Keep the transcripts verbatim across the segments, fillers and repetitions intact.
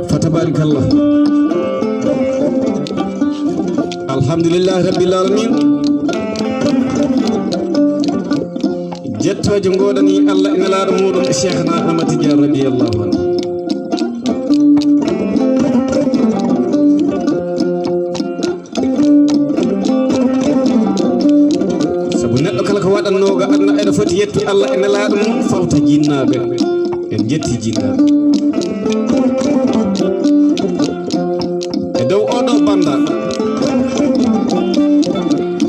Fatabarikallah. Alhamdulillahi Rabbil Alamin. Jettooje ngoodani Allah e Nelaaɗo muuɗum e Cheikhna Ahmad Tidiane radiyallahu anhu. Sabu neɗɗo kala ko waɗannoo ga aduna, ene foti yettude Allah e Nelaaɗo mum, fawta jinnaaɓe. En njetti jinnaaɓe. E dow oɗo banda,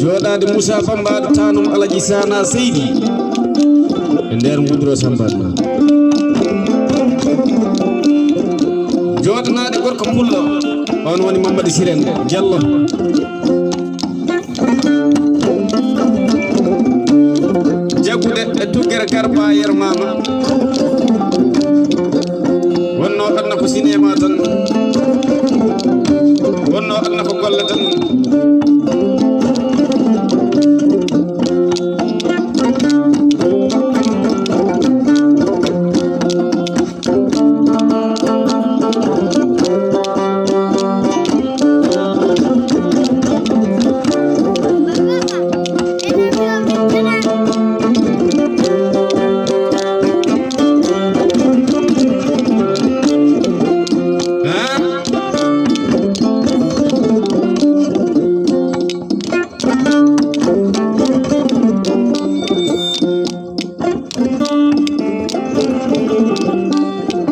jooɗaade Moussa Bambaɗo, tanum Alaji Sana Seydi, e nder Ngudro Samballa. Jooɗanaade gorko pullo, on woni Mamadou Siren Diallo. Jaggude e tuggere Garba Yermama. Wonno aduna ko cinéma tan. Wonno aduna ko golle tan.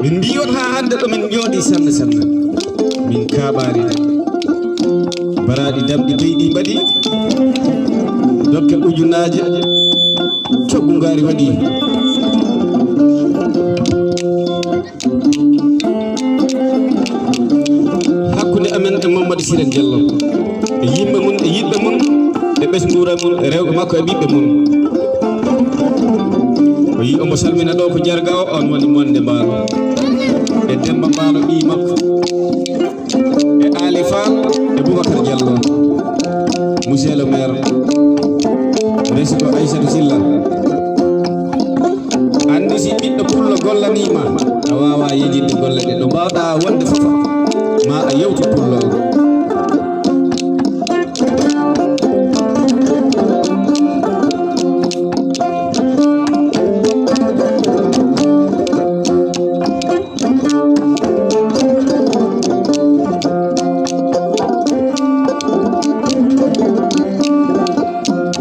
Min mbiyon haa hannde ɗo min njooɗi sanne sanne. Min kaaɓaani de. Baraaɗi damɗi beyɗi mbaɗi. Dokke ujunaaje. Coggu ngaari waɗi. Hakkunde amen e Mamadou Siren Diallo, e yimɓe mum, e yiɗɓe mum, e ɓesnguure mum, e rewɓe makko, e ɓiɓɓe mum. O yi omo salmina ɗo ko Jarga o, on woni Monde Mbaalo. E Demba Mbaalo, ɓiy makko. E Ali Fall, e Boubacar Diallo. Monsieur le maire, resi ko Aissatou Silla. Anndi si ɓiɗɗo pullo gollaniima, a waawaa yejjitde golle ɗe. Ɗo mbaawɗaa wonde fof, ma a yewtu pullo.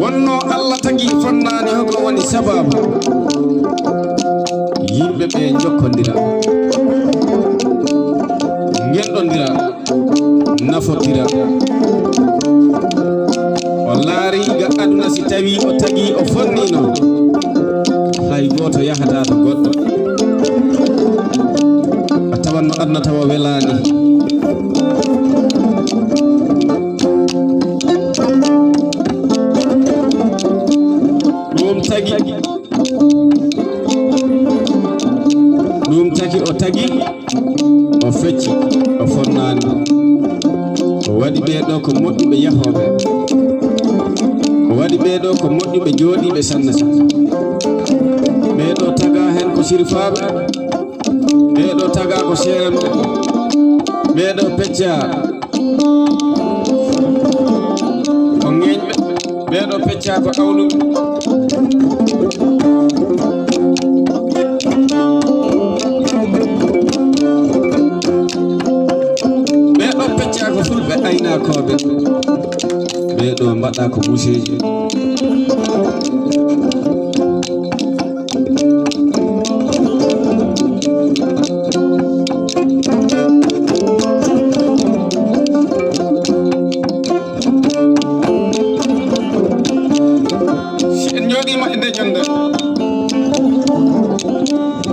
Wonno Allah tagi fonnaani, hoko woni sababu? Yimɓe ɓe njokkondira, ngenɗondira, nafodira. O laari ga aduna, si tawi o tagi, o fonniino, hay gooto yahataa to goɗɗo. A tawan no aduna tawa welaani. Ɗum tagi, ɗum tagi o tagi, o fecci, o fonnaani. O waɗi ɓee ɗo ko moƴƴuɓe yahooɓe. O waɗi ɓee ɗo ko moƴƴuɓe jooɗiiɓe sanne sanne. Ɓee ɗo taga heen ko sirifaaɓe. Ɓee ɗo taga ko seeremɓe. Ɓee ɗo pecca ko ŋeeñɓe. Ɓee ɗo pecca ko awluɓe. Ɓee ɗo pecca ko fulɓe aynakooɓe. Ɓee ɗo mbaɗa ko muuseeji.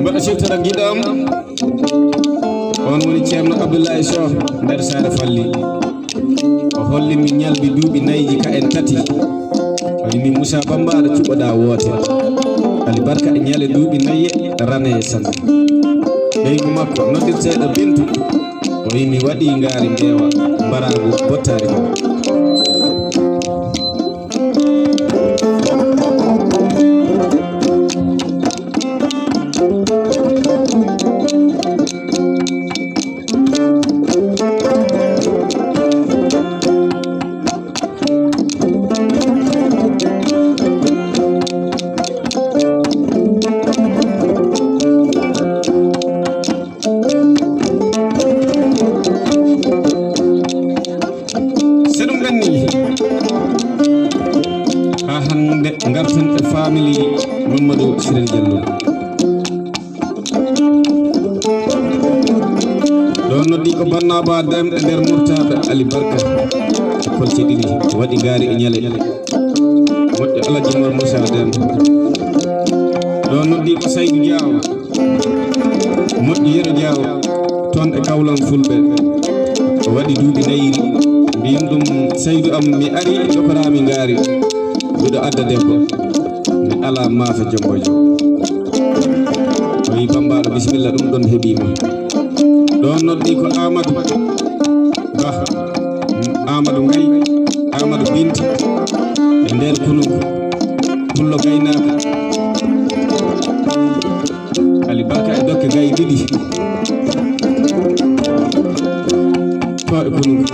Mbaɗa siftora giɗo am, on woni Ceerno Abdoulaye Sow nder Saare Falli. O holli min ñalbi duuɓi nayji ka en tati. O wi min Moussa Bambaɗo cuɓoɗa woote. Ali Barka e ñale duuɓi nayye rane e sanda. Ɓeygu makko noddirteeɗo Bintu. O wi mi waɗi ngaari mbeewa mbaraagu bottaari. So ɗum ɓenni, haa hannde ngarten e family Mamadou Sirel Diallo. Ɗo noddi ko Bannaba Dem e nder Murtaɓe Ali Barka. Kolce ɗiɗi waɗi ngaari e ñale. Moƴƴo Alaji Mor Moussa Dem. Ɗo noddi ko Saydu Diaw. Moƴƴi Yero Diaw toon e Kawlan Fulɓe. O waɗi duuɓi nayiri. Mbiyum ɗum Saydu am mi ari dokoraami ngaari. Miɗo adda debbo. Mi alaa maafe jombojo. O wi Bambaɗo bisimilla ɗum ɗon heɓiima. Ɗo noddi ko Amadou Ba. Amadou Ngay, Amadou Binti, e nder Kunungu, Pullo Gaynako, Ali Barka e dokke gayi ɗiɗi, to e Kunungu.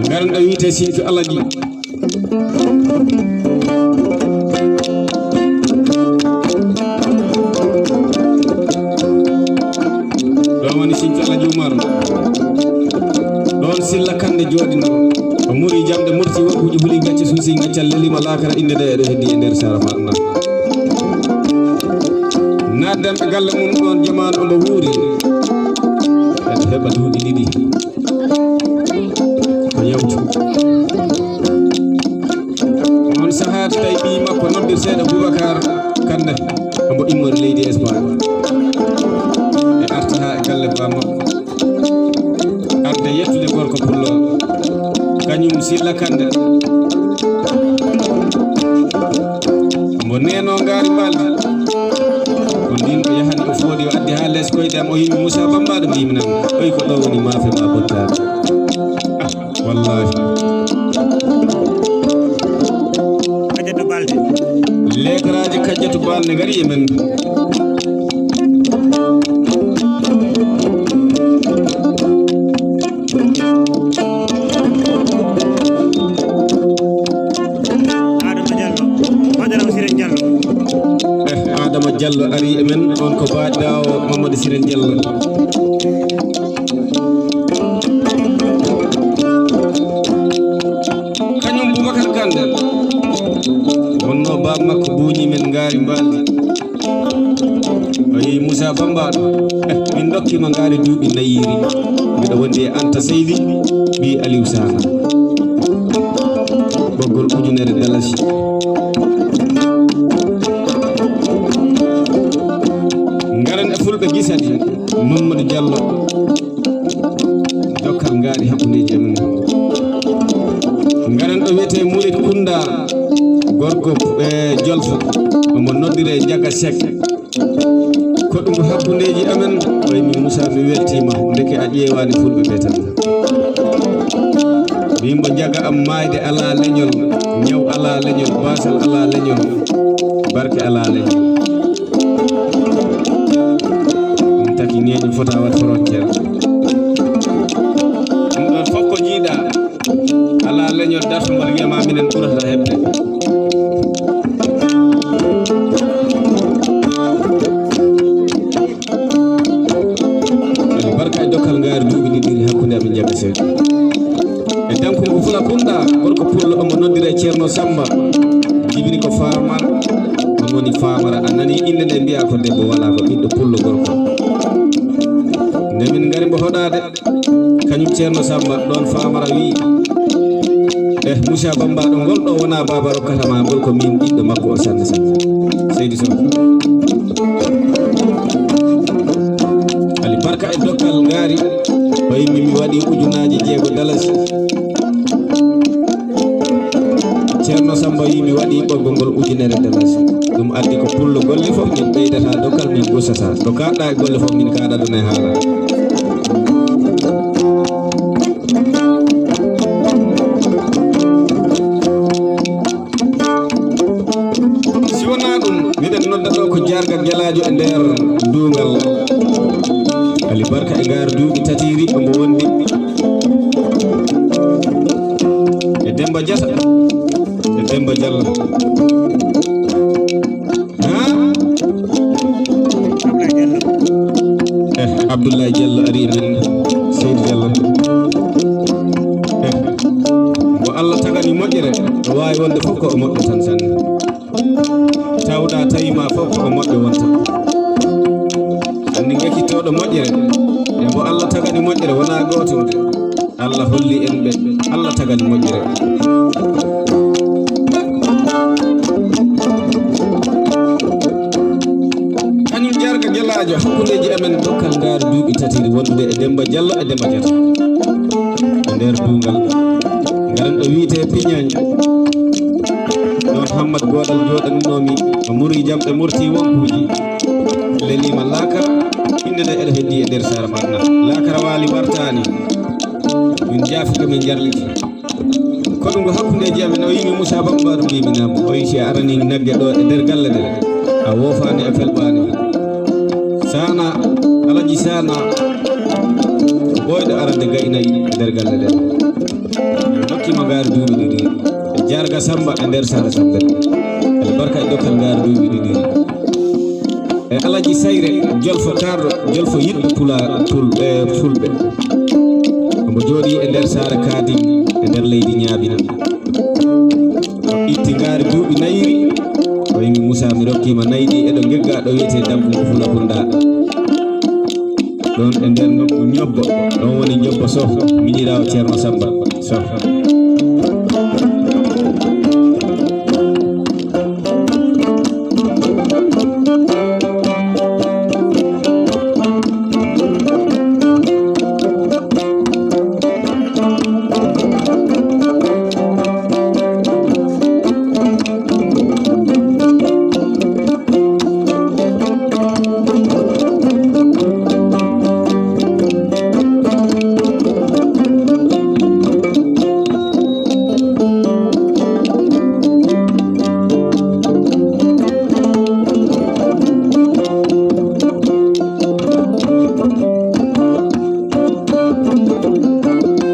Ngaran ɗo wiite Sinthiou Alaji. Ɗo woni Sinthiou Alaji Umar. Ɗon Silla Kande jooɗino. O muri jamɗe murti wonkuji huli gacce suusi gaccal lelima laakara innde nde eɗo heddi e nder sara maɗa. Naddan ɓe galle mum ɗon jamaanu omo wuuri. Eɗo heɓa duuɓi ɗiɗi. Ko yawtu. On sahaa tawi ɓiy makko noddirteeɗo Boubacar Kande, omo immori leydi Espagne. E arta haa e galle ba makko. Arde yettude gorko pullo. Kañum Silla Kande. Mbo neno ngaari mbaldi. Ko ndin o yahani o fooɗi o addi haa les koyɗe am o yimi Moussa Bambaɗo mbimi nan. Oy ko ɗo woni maafe ma bottaade. Ah, wallahi. Kajjatu Balde. Leetaraaji Kajjatu Balde ngari e men. Adama Diallo, Badara Siré Diallo. Eh, Adama Diallo ari e men, on ko baɗɗaawo Mamadou Siré Diallo. Kañum Boubacar Kande. Wonno baba makko buuñi men ngaari mbaldi. O yehi Moussa Bambaɗo. Eh, min dokkima ngaari duuɓi nayiri. Miɗo wondi e Anta Seydi, ɓii Aliou Sala. Ɓoggol ujunere dalasi. Ngaran e fulɓe gisani, Mamadou Diallo. Dokkal ngaari hakkundeji amen. Ngaran ɗo wiyete Mourid Kounda, gorko, eh, Jolfo. Omo noddire Njaga Seck. Ko ɗum hakkundeji amen, o wi mi Moussa mi weltima, ndeke a ƴeewani fulɓe ɓe tan. Min mbo Njaga am mayde ala leñol, ñaw ala leñol, basal ala leñol, barke ala leñol. Ɗum taki ñeeño fota wat frontière. Ɗum ɗon fof ko jiiɗa. Ala leñol dartugol wiyama minen ɓurata heɓde. Kadi barka e dokkal ngaari duuɓi ɗiɗi hakkunde amin Njaga Seeɗa. E dankungu Fula Kunda, gorko pullo omo noddire Ceerno Samba. Jibini ko Famara, on woni Famara. A nani innde nde mbiya ko debbo wala ko ɓiɗɗo pullo gorko. Nde min ngari mbo hoɗaade, kañum Ceerno Samba ɗon Famara wi, Eh, Moussa Bambaɗo, ngol ɗo wona baba rokkata ma ngol, ko min ɓiɗɗo makko o sanne sanne. Seydi Sow. Ali Barka e Dokkal Ngaari, o yimmi mi waɗi ujunaaji jeego dalasi. Ceerno Samba wi mi waɗi ɓoggol ngol ujunere dalasi. Ɗum addi ko pullo golle fof min ɓeydata Dokkal, min gusata. To kaaɗɗa e golle fof min kaaɗa ɗon e haala. Si wonaa ɗum, miɗen nodda ɗo ko Jarga Gelaajo e nder duungal. Ali Barka e Ngaari duuɓi tatiiri omo wondi e Demba Diatta e Demba Diallo. Ha? Eh, Abdoulaye Diallo ari men, Seydi Diallo. Eh, mo Allah tagani moƴƴere, no waawi wonde fof ko o moƴƴo tan tan. Tawɗa tawi ma fof ko o moƴƴo wonta. Anndi gakkitooɗo moƴƴere, e mo Allah tagani moƴƴere wonaa gooto de. Allah holli en ɓe Allah tagani moƴƴere. Kañum Jarga Gelaajo, hakkundeeji amen Dokkal Ngaari duuɓi tati wondude e Demba Diallo e Demba Diatta e nder duungal. Ngaren ɗo wiyetee Piñaañ. Ɗon Hammad Goodal jooɗanunoomi, o muri jam, ɓe murti wonkuuji. Leliima laakara, innde nde eɗo heddi e nder saara Madina. Laakara waali wartaani. Min njaafike, min njarlike. Kono ngo hakkundeeji amen, o yimi Moussa Bamba, ɗum mbimi naam. O wi si a arani nagge ɗo e nder galle nde, a woofaani, a felɓaani. Saana, Alaji Saana, ko ɓooyɗo arande gaynayi e nder galle nde. Min ndokkima Ngaari duuɓi ɗiɗi. Jarga Samba e nder saare Samba. Albarka e Dokkal Ngaari duuɓi ɗiɗi. E Alaji Sayre, jolfo kaarɗo, jolfo yiɗɗo pula, pul-, e fulɓe. Omo jooɗi e nder saare Kaadi, e nder leydi Ñaabina. O itti Ngaari duuɓi nayiri, o yimi Moussa, mi rokkima nayi ɗi, eɗo gegga ɗo wiyetee Dampu Fula Kunda. Ɗon e nder nokku Ñobbo, ɗon woni Ñobbo Soh, miñiraawo Ceerno Samba Soh.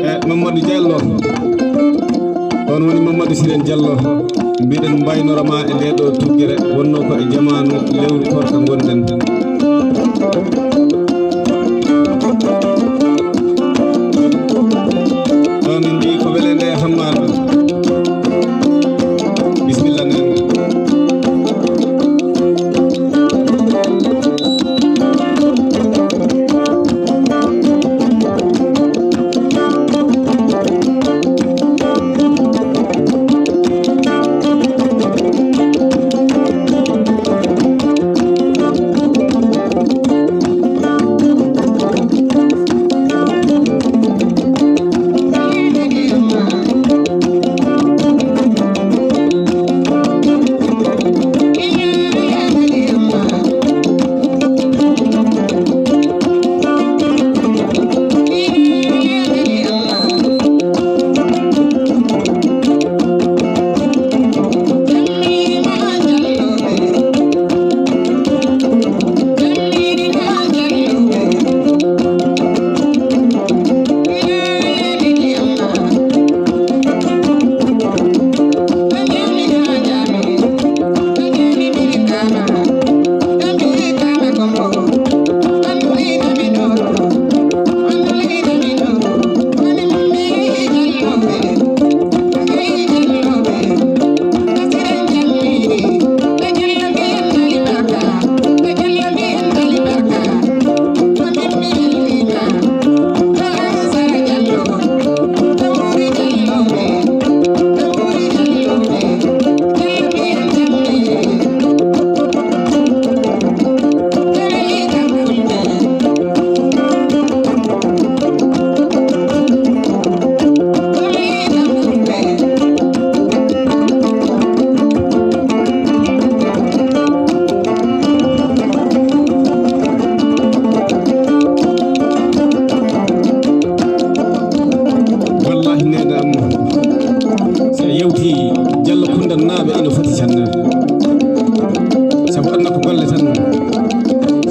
E Mamadou Diallo. On woni Mamadou Siren Diallo. Mbiɗen mbaynora ma e ndee ɗo tuggere, wonnoo ko e jamaanu lewru koorka ngonɗen. Ɗon en mbii ko wele nde Hammada. Bisimilla nen.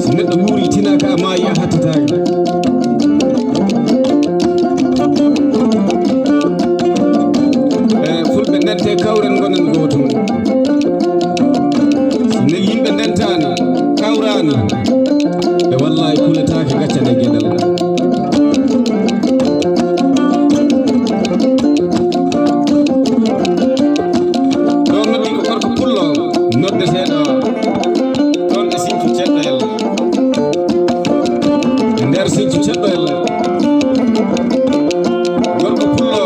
So neɗɗo wuuri tinaaka a maayi a hattitaaki. E fulɓe ndente kawren ngonen gootum. So ne yimɓe ndentaani kawraani ɓe wallahi kuletaake gaccane geɗal. Ɗo noddi ko gorko pullo noddeteeɗo ɗon e Sinthiou Ceddoyel. E nder Sinthiou Ceddoyel, gorko pullo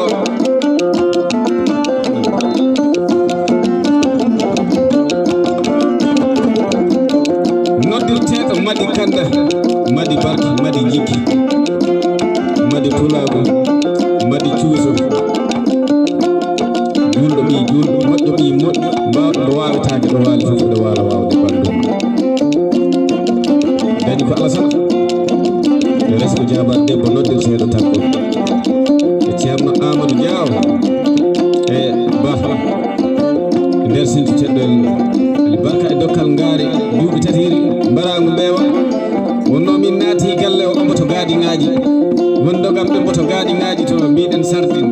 noddirteeɗo Madi Kanda, Madi Barki, Madi Jikki, Madi Pulaagu, Madi Cuuso. Juulɗo ɓii juulɗo, moƴƴo ɓii moƴƴo, mbaawɗo ɗo waawetaake, ɗo waali fof ɗo waala waawde banndum. Dañi ko Alasana. Yo resi ko jaabaade debbo noddirteeɗo Takko. E Ceerno Amadou Diaw. E Bah. E nder Sinthiou Ceddoyel. Ali Barka e Dokkal Ngaari, duuɓi tatiiri, mbaraangu mbeewa. Wonno min naati galle o, omo to gaadiŋaaji. Won dogam ɓe mboto gaadiŋaaji to mbiɗen sardin.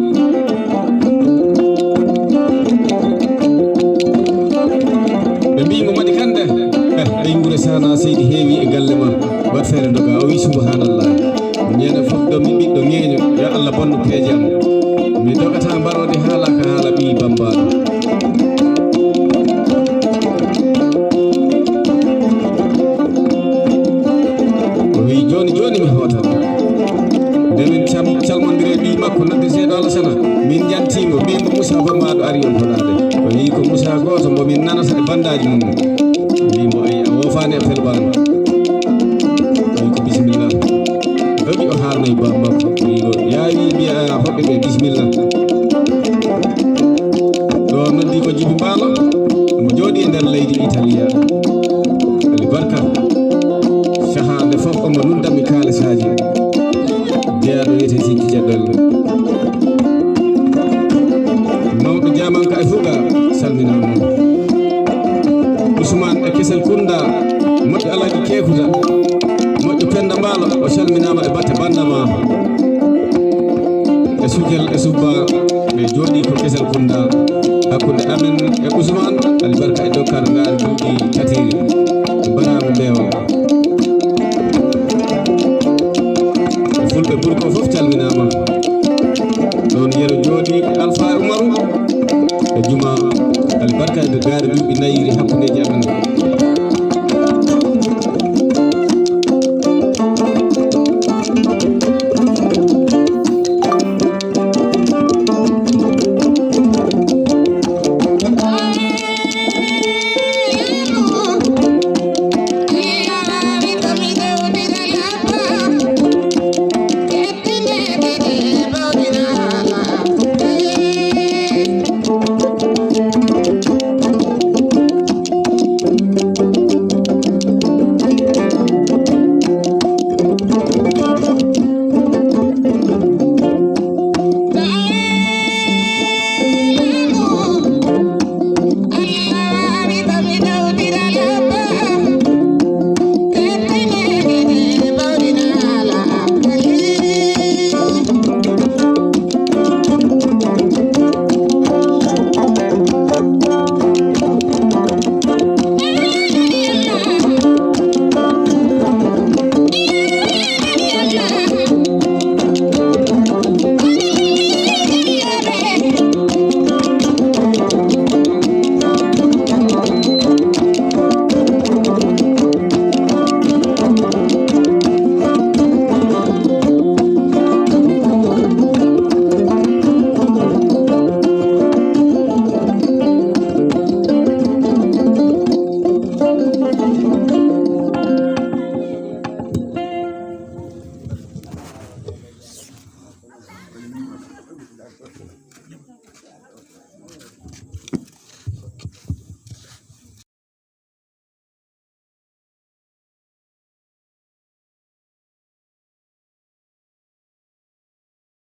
Ɓe mbii mo Madi Kande, eh, ɓe ngure sana seydi heewi e galle ma. Waɗ feere doga. O wi subhanallah. Ñande fof ɗo mi ɓiɗɗo ŋeeño, yo Allah bonnu peeje am. Mi dogata mbaroode haala ka haala ɓii bambaɗo. O wi jooni jooni mi hootat. Nde min cam-, calmondire ɓii makko noddeteeɗo Alasana, min njantii mo, mbii mo Moussa Bambaɗo ari on hoɗaade. O wi ko Moussa gooto mbo min nanata e bandaaji mum. Mbii mo eyi a woofaani e pelbaano. O wi ko bisimilla. Dogi o haalnoyi baba makko. O wi ko yaawi mbiya hoɓɓe ɓe bisimilla. Ɗo noddi ko Jibi Mbaalo, omo jooɗi e nder leydi Italiya. Ali Barka, sahaa nde fof omo nundami kaalisaaji. Jeyaaɗo wiyetee Sinthiou Ceddoyel. Mawɗo Jaamanka e Fuga, salminaama. Ousmane e Kesel Kunda, moƴƴo Alhaji Kekuta, moƴƴo Penda Mbaalo, o salminaama e batte bannda ma. E Sukel e Subba, ɓe jooɗi ko Kesel Kunda, hakkunde amen e Ousmane, Ali Barka e Dokkal Ngaari duuɓi tatiiri.